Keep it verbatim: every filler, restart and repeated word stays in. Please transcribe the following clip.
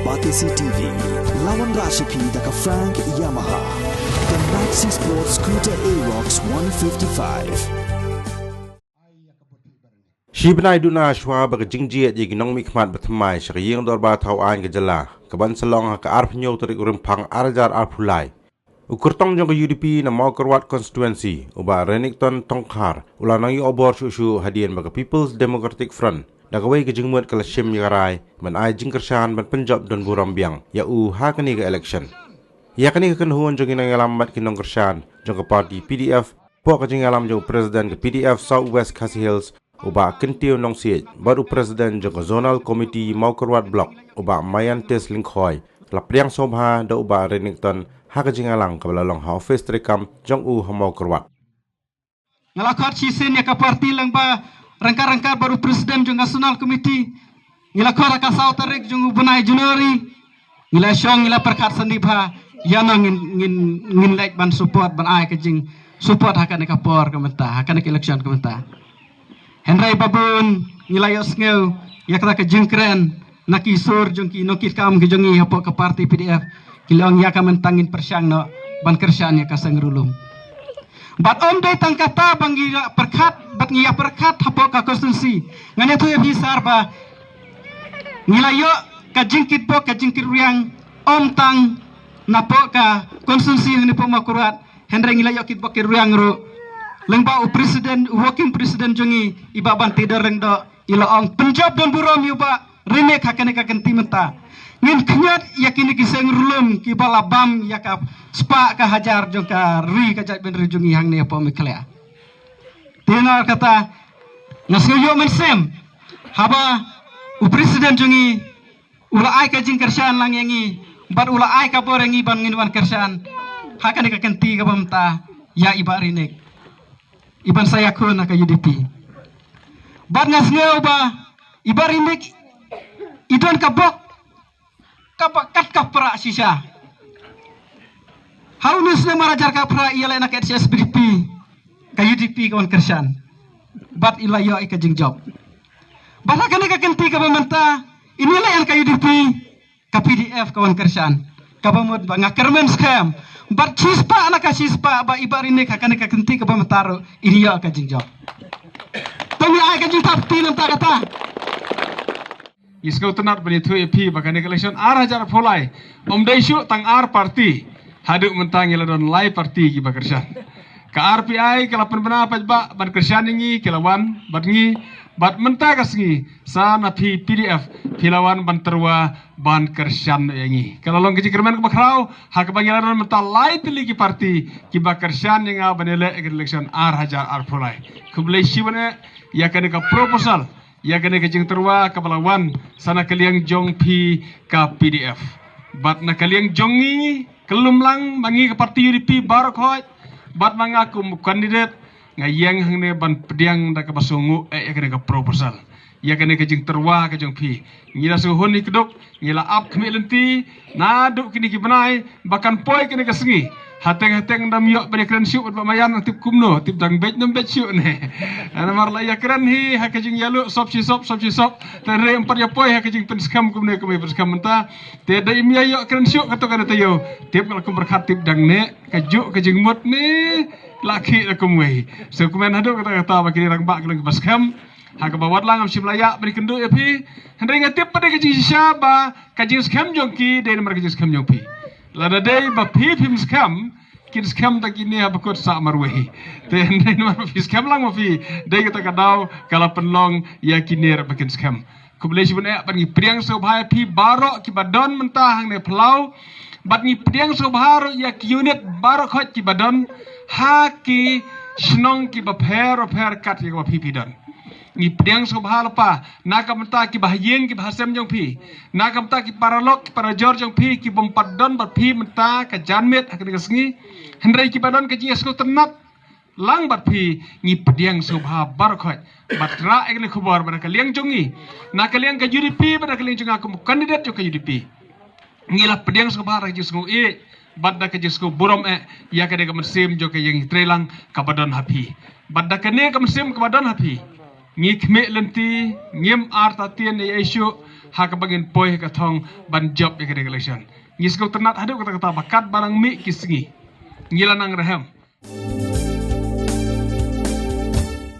Batesi T V, la wanrah sha phi da ka Frank Yamaha, ka Maxi Sport Scooter Aerox one fifty-five. Shi bnai duna shuwa ba ka jingjied ïa ki nongmihkhmat ba thymmai sha ka ïing dorbar thaw aiñ ka jylla, ka ban sa long ha ka arphew hynñiew tarik u Rymphang ar hajar arphew lai, u kyrtong jong ka U D P na Mawkyrwat Constituency, u Bah Renikton Tongkhar, u la nang ïoh bor shuh shuh hadien ba ka People's Democratic Front da kawei ka jingmut ka la shim ïa ka rai ban ai jingkyrshan ban pynjop don burom biang ïa u ha kane ka election. Ïa kane ka kynhun jong ki nongïalam bad ki nongkyrshan jong ka party P D F, hapoh ka jingïalam jong u President ka P D F South West Khasi Hills, u Bah Kyntiew Nongsiej, bad u President jong ka Zonal Committee Mawkyrwat Block, u Bah Mayantis Lyngkhoi, la pdiang sngewbha da u Bah Renikton ha ka jingïalang kaba la long ha office treikam jong u ha Mawkyrwat. Nga la khot shisien ïa ka party lyngba ryngkat-ryngkat bad u President jong ka Zonal Committee. Ngi la khot ha ka saw tarik jong u bnai January. Ngi la shong, ngi la pyrkhat sani bha ïa na ngin, ngin, ngin leit ban support, ban ai ka jingsupport ha kane ka por ka mynta, ha kane ka election ka mynta. Hynrei ba bun ngi la ïohsngew ïa kata ka jingkren na ki sur jong ki nongkitkam ki jong ngi hapoh ka party P D F, ki la ong ïa ka mynta ngin pyrshang noh ban kyrshan ïa ka Seng Rulum. Bad ym dei tang kata ba ngi ïa pyrkhat, bad ngi ïa pyrkhat hapoh ka constituency. Ngan ïathuh ïa phi sir ba ngi la ïoh ka jingkitbok, ka jingkitrwiang, ym tang napoh ka constituency hangne hapoh Mawkyrwat, hynrei ngi la ïoh kitbok kitrwiang ruh lyngba u President, u Working President jong ngi, i Bah Banteidor Lyngdoh, i la ong pynjop don burom ïa u Bah Renik ha kane ka kynti mynta. Ngin khñiot ïa kine ki Seng Rulum kiba la bam ïa ka spah ka hajar jong ka ri, ka jaitbynriew jong ngi hangne hapoh Meghalaya. Te na kata, nga sngew ïoh mynsiem haba u President jong ngi u la ai ka jingkyrshan lang ïa ngi, bad u la ai ka bor ïa ngi ban ngin wan kyrshan ha kane ka kynti kaba mynta ïa i Bah Renik, i ban sa ïakhun ha ka U D P. Bad nga sngew ba i Bah Renik i don ka bok kaba kat ka prah shisha. Ha une u snem ar hajar khatphra i ïaleh na ka H S P D P, ka U D P ka wan kyrshan, bad i la ïoh ïa ka jingjop. Bad ha kane ka kynti kaba mynta, i ïaleh na ka U D P, ka P D F ka wan kyrshan. Kaba mut ba nga kyrmen skhem, bad shispah na ka shispah ba i Bah Renik ha kane ka kynti kaba mynta ruh i ïoh ka jingjop. To ngi ai ka jingthap kti na bynta kata. Ngi sngewtynnat ban ïathuh ïa phi ba kane ka election ar hajar arphew lai, ym dei shuh tang ar party. Haduh mynta ngi la don lai party kiba kyrshan. Ka R P I ka la pynbna paidbah ban kyrshan ïa ngi, ki la wan bad ngi, bad mynta ka sngi sa na phi P D F phi la wan ban tyrwa ban kyrshan ïa ngi. Ka la long ka jingkyrmen kaba khraw ha kaba ngi la don mynta lai tylli ki party kiba kyrshan ïa nga ban ïaleh ïa ka election ar hajar arphew lai. Khublei shibun eh ïa kane ka proposal, ïa kane ka jingtyrwa kaba la wan sa na ka liang jong phi ka P D F. Bad na ka liang jong ngi, ka lum lang ma ngi ka party U D P baroh khoit, bad ma nga kum candidate, nga ïeng hangne ban pdiang da kaba sngewbha eh ïa kane ka proposal, ïa kane ka jingtyrwa ka jong phi. Ngi la sngewhun hi kduk, ngi la ap khmih lynti naduh kine ki bnai ba kan poi kane ka sngi. Hateng hateng dang ym ïoh ban ïakren shuh bad Bah Mayan, tip kumno, tip dang beit ne ym beit shuh ne. Namar la ïakren hi ha ka jingïaluh sop shi sop, sop shi sop. Te hynrei ym pat ïa poi ha ka jingpynskhem kumne kumne pynskhem mynta. Te da ym ïa ïoh kren shuh kato ka dei taïew. Tip ka la kum pyrkhat tip dang ne, kajuh ka jingmut ne la khih la kumwei. So kumne haduh katta katta ba kine rangbah ki long kiba skhem. Ha kaba wat la ngam shym la ïa ban ïakynduh ïa phi. Hynrei nga tip pat dei ka jingshisha ba ka jingskhem jong ki dei namar ka jingskhem jong phi. Lada dei ba phi phim skhem, kin skhem da kine haba kut sah marwei. Te hynrei namar ba phi skhem lang ma phi, dei kata ka daw ka la pynlong ïa kine ruh ba kin skhem. Khublei shibun eh, bad ngi pdiang sngewbha ïa phi baroh kiba don mynta hangne phyllaw. Bad ngi pdiang sngewbha ruh ïa ki unit baroh khoit kiba don ha ki shnong kiba pher pher kat ïa kaba phi phi don. Ngi pdiang sngewbha lypa na ka bynta kiba ha ïing kiba ha sem jong phi, na ka bynta ki paralok ki parajor jong phi kibym pat don bad phi mynta ka janmiet ha kane ka sngi. Hynrei kiba don ka jingïasngewtynnat lang bad phi, ngi pdiang sngewbha baroh khoit. Bad rah ïa kane ka khubor bad na ka liang jong ngi, na ka liang ka U D P bad na ka liang jong nga kum candidate jong ka U D P, ngi la pdiang sngewbha da ka jingsngew ïeit bad da ka jingsngew burom eh ïa kane ka mynsiem jong ka ïing treilang kaba don ha phi. Bad da kane ka mynsiem kaba don ha phi, Ngi khmih lynti, ngim artatien ei ei shuh ha kaba ngin poi ha ka thong ban jop ïa ka delegation. Ngi sngewtynnat haduh katta katta ba katba nang mih ki sngi ngi la nang rhem.